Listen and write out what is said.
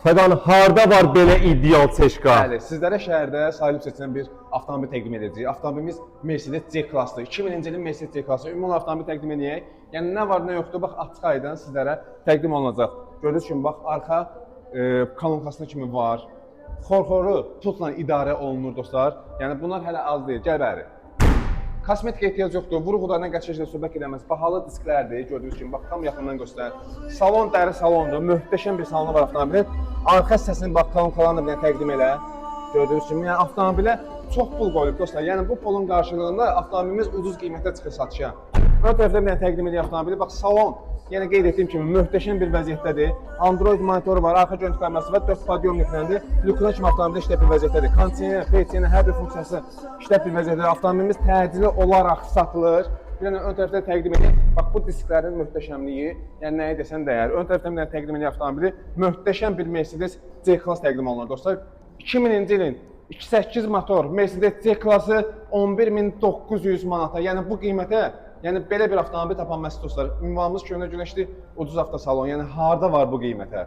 Fəqan, harda var belə ideal çeşka? Bəli, sizlərə şəhərdə sayılıb seçilən bir avtomobil təqdim edəcəyik. Avtomobilimiz Mercedes C-klassdır. 2000-ci ilin Mercedes C-klası. Ümumi avtomobil təqdim edək. Yəni nə var, nə yoxdur, bax açıq-aydın sizlərə təqdim olunacaq. Gördüyünüz kimi bax arxa kolonkasına kimi var. Xorxoru pultla idarə olunur dostlar. Yəni bunlar hələ az deyil. Gəl bəri. Kosmetika ehtiyac yoxdur. Vuruq udarına qəşənglə söhbət edəməz. Bahalı disklərdir. Gördüyünüz kimi bax tam yaxından göstər. Salon dəri salondur. Möhtəşəm bir salonu var avtomobilin. Arxa hissəsini bax kolonkalarını da bir dənə təqdim elə. Gördüyünüz kimi yəni avtomobilə çox pul qoyulub dostlar. Yəni bu pulun qarşılığında avtomobilimiz ucuz qiymətə çıxır satışa. Ön tərəfdə bir dənə təqdim edək avtomobili. Bax salon, yəni qeyd etdiyim kimi möhtəşəm bir vəziyyətdədir. Android monitoru var, arxa görüntü kamerası var, 4 podiyomnikləndir. Lükuna kimi avtomobil işləb bir vəziyyətdədir. Kondisioner, PTN hər bir funksiyası işləb bir vəziyyətdədir. Avtomobilimiz təcili olaraq satılır. Bir dənə ön tərəfdə təqdim edək. Bax bu disklərin möhtəşəmliyi, yəni nəyə desən dəyər. Ön tərəfdən bir dənə təqdim edək avtomobili. Möhtəşəm bir Mercedes C-Class təqdim olunur dostlar. 2000-ci ilin 2.8 motor Mercedes C-klası 11.900 manata. Yəni bu qiymətə, yəni belə bir avtomobil tapan məs dostlar. Ünvanımız Köhnə Günəşli Ucuz Avtosalon. Yəni harda var bu qiymətə?